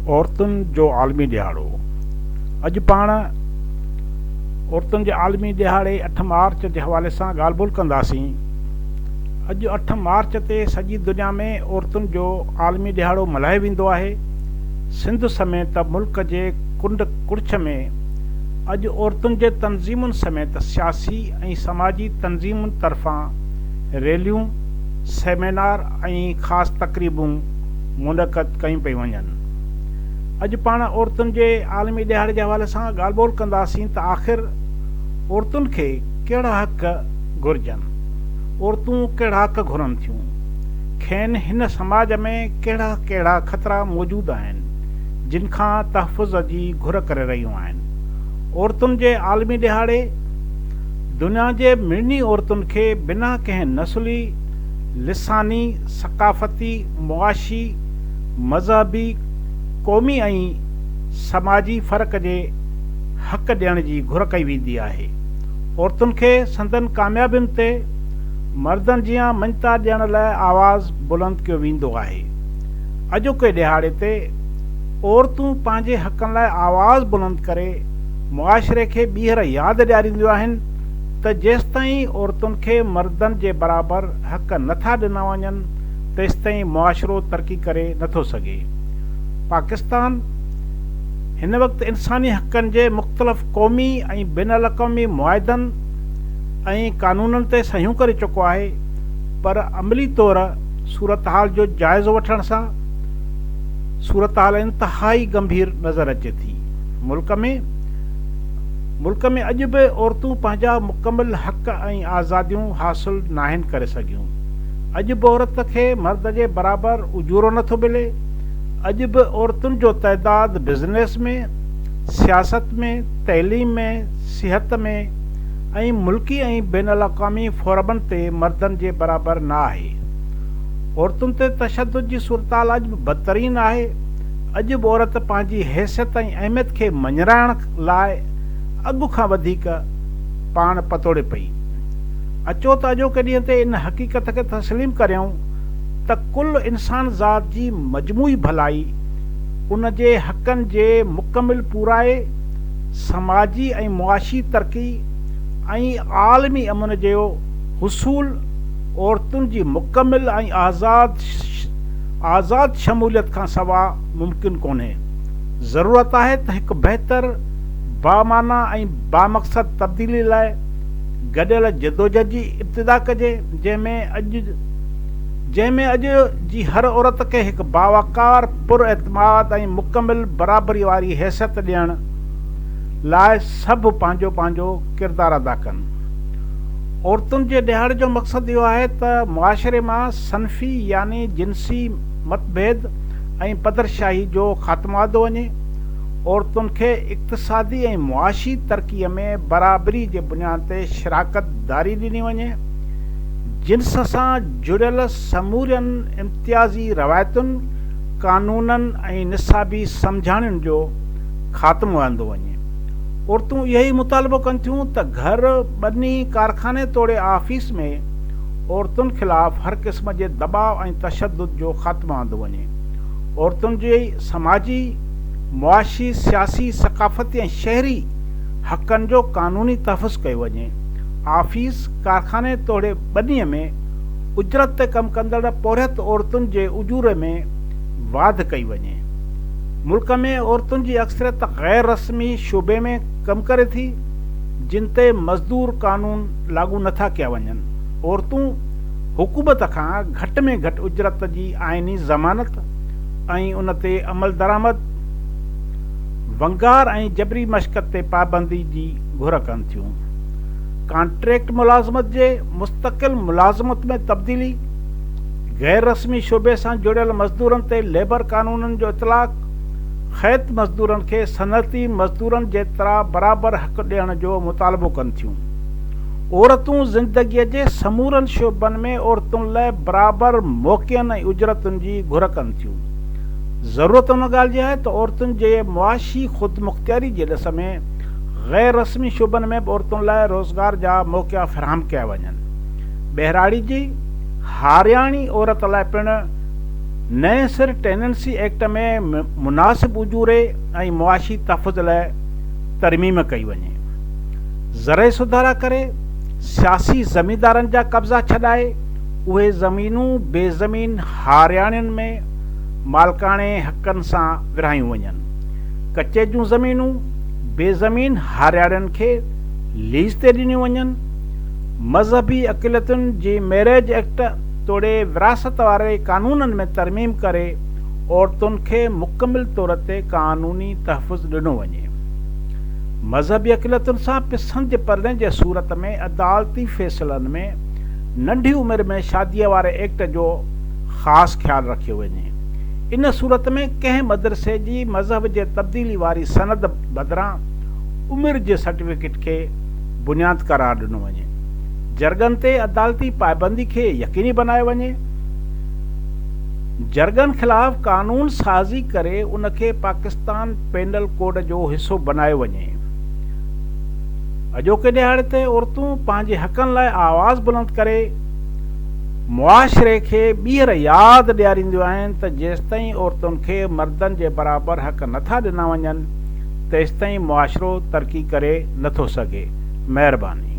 عورتن جو عالمي ڏهاڙو، اڄ پاڻ عورتن جي عالمي ڏهاڙي 8 مارچ جي حوالي سان ڳالهه ٻولهه ڪنداسين. اڄ 8 مارچ تي سڄي دنيا ۾ عورتن جو عالمي ڏهاڙو ملهايو ويندو آهي. سنڌ سميت ملڪ جي ڪنڊ ڪڙڇ ۾ اڄ عورتن جي تنظيمن سميت سياسي ۽ سماجي تنظيمن طرفان ريليون، سيمينار ۽ خاص تقريبون منعقد ڪيون پيون وڃن. اڄ پاڻ عورتن جي عالمي ڏهاڙي جي حوالي سان ڳالهه ٻولهه ڪنداسين ته آخر عورتن کي ڪهڙا حق گهرجن؟ عورتون ڪهڙا حق گهرن ٿيون؟ کين هن سماج ۾ ڪهڙا ڪهڙا خطرا موجود آهن، جن کان تحفظ جي گهر ڪري رهيون آهن؟ عورتن جي عالمي ڏهاڙي دنيا جي مڙني عورتن کي بنا ڪنهن نسلي، لساني، ثقافتي، معاشي، مذهبي، قومي ۽ سماجي فرق جي حق ڏيڻ جي گهر ڪئي ويندي آهي. عورتن کي سندن ڪاميابين تي مردن جيان مڃتا ڏيڻ لاء آواز بلند ڪيو ويندو آهي. اڄوڪي ڏهاڙي تي عورتون پنهنجي حقن لاء آواز بلند ڪري معاشري کي ٻيهر ياد ڏيارينديون آهن ته جيستائين عورتن کي مردن جي برابر حق نه ٿا ڏنا وڃن تيستائين معاشرو ترقي ڪري نه ٿو سگهي. پاڪستان هن وقت انساني حقن جي مختلف قومي ۽ بين الاقوامي معاهدن ۽ قانونن تي صحيحون ڪري چڪو آهي پر عملي طور صورتحال جو جائزو وٺڻ سان صورتحال انتهائي ڳنڀير نظر اچي ٿي. ملڪ ۾ ملڪ ۾ اڄ به عورتون پنهنجا مڪمل حق ۽ آزاديون حاصل ناهن ڪري سگهيون. اڄ به عورت کي مرد جي برابر اجورو نٿو ملي. اڄ به عورتن جو تعداد بزنس ۾، سياست ۾، تعليم ۾، صحت ۾ ۽ ملڪي ۽ بين الاقوامي فورمن تي مردن جي برابر نه آهي. عورتن تي تشدد جي صورتحال اڄ به بدترين آهي. اڄ به عورت پنهنجي حيثيت ۽ اهميت کي مڃرائڻ لاء اڳ کان وڌيڪ پاڻ پتوڙي پئي. اچو ته اڄوڪي ڏينهن تي ان حقيقت کي تسليم ڪريون ته ڪل انسان ذات جي مجموعي ڀلائي، ان جي حقن جي مڪمل پورائي، سماجي ۽ معاشي ترقي ۽ عالمي امن جو حصول عورتن جي مڪمل ۽ آزاد آزاد شموليت کان سوا ممڪن ڪونهي. ضرورت آهي ته هڪ بهتر، بامعنيٰ ۽ بامقصد تبديلي لاء گڏيل جدوجهد جي ابتدا ڪجي، جنهن ۾ اڄ جنهن ۾ اڄ جي هر عورت کي هڪ باوقار، پراعتماد ۽ مڪمل برابري واري حيثيت ڏيڻ لاء سڀ پنهنجو پنهنجو ڪردار ادا ڪن. عورتن جي ڏهاڙي جو مقصد اهو آهي ته معاشري مان صنفي يعني جنسي متڀيد ۽ پدرشاهي جو خاتمو آندو وڃي، عورتن کي اقتصادي ۽ معاشي ترقي ۾ برابري جي بنياد تي شراڪت داري ڏني وڃي، جنس سان جڙيل سمورين امتيازي روايتن، قانونن ۽ نصابي سمجهاڻين جو خاتمو آندو وڃي. عورتون اهو ئي مطالبو ڪن ٿيون ته گهر، ٻني، ڪارخاني توڙي آفيس ۾ عورتن خلاف هر قسم جي دٻاء ۽ تشدد جو خاتمو آندو وڃي. عورتن جي سماجي، معاشي، سياسي، ثقافتي ۽ شهري حقن جو قانوني تحفظ ڪيو وڃي. آفيس، ڪارخاني توڙي ٻنيء ۾ اجرت تي ڪم ڪندڙ پورهيت عورتن جي اجوري ۾ واڌ ڪئي وڃي. ملڪ ۾ عورتن جي اڪثريت غير رسمي شعبي ۾ ڪم ڪري ٿي، جن تي مزدور قانون لاڳو نٿا ڪيا وڃن. عورتون حڪومت کان گهٽ ۾ گهٽ اجرت جي آئيني ضمانت ۽ ان تي عملدرآمد، ونگار ۽ جبري مشقت تي پابندي جي گهر ڪن ٿيون. ڪانٽريڪٽ ملازمت جي مستقل ملازمت ۾ تبديلي، غير رسمي شعبي سان جڙيل مزدورن تي ليبر قانونن جو اطلاق، خيط مزدورن کي صنعتي مزدورن جيترا برابر حق ڏيڻ جو مطالبو ڪن ٿيون. عورتون زندگيء جي سمورن شعبن ۾ عورتن لاء برابر موقعن ۽ اجرتن جي گهر ڪن ٿيون. ضرورت ان ڳالهه جي آهي ته عورتن جي معاشي خودمختياري جي ڏس ۾ غير رسمي شعبن ۾ به عورتن لاء روزگار جا موقعا فراهم ڪيا وڃن. ٻهراڙي جي هارياڻي عورت لاء پڻ نئين سر ٽيننسي ايڪٽ ۾ مناسب اجوري ۽ معاشي تحفظ لاء ترميم ڪئي وڃي. زرعي سڌارا ڪري سياسي زميندارن جا قبضا ڇڏائي اهي زمينون بي زمين هارياڻين ۾ مالڪاڻي حقن سان ورهايون وڃن. ڪچي جون زمينون بي زمين هارياڻين کي ليز تي ڏنيون وڃن. مذهبي اقليتن جي ميريج ايڪٽ توڙي وراثت واري قانونن ۾ ترميم ڪري عورتن کي مڪمل طور تي قانوني تحفظ ڏنو وڃي. مذهبي اقليتن سان پسند جي پرڻي جي صورت ۾ عدالتي فيصلن ۾ ننڍي عمر ۾ شاديء واري ايڪٽ جو خاص خيال رکيو وڃي. ان صورت ۾ ڪنهن مدرسي جي مذهب جي تبديلي واري سند بدران عمر جي سرٽيفڪيٽ کي بنياد قرار ڏنو وڃي. جرڳن تي عدالتي پابندي کي يقيني بنايو وڃي. جرڳن خلاف قانون سازي ڪري ان کي پاڪستان پينل ڪوڊ جو حصو بنايو وڃي. اڄوڪي ڏهاڙي تي عورتون پنهنجي حقن لاء آواز بلند ڪري معاشري کي ٻيهر ياد ڏيارينديون آهن ته جيستائين عورتن کي مردن جي برابر حق نٿا ڏنا وڃن تيستائين معاشرو ترقي ڪري نٿو سگهي. مهرباني.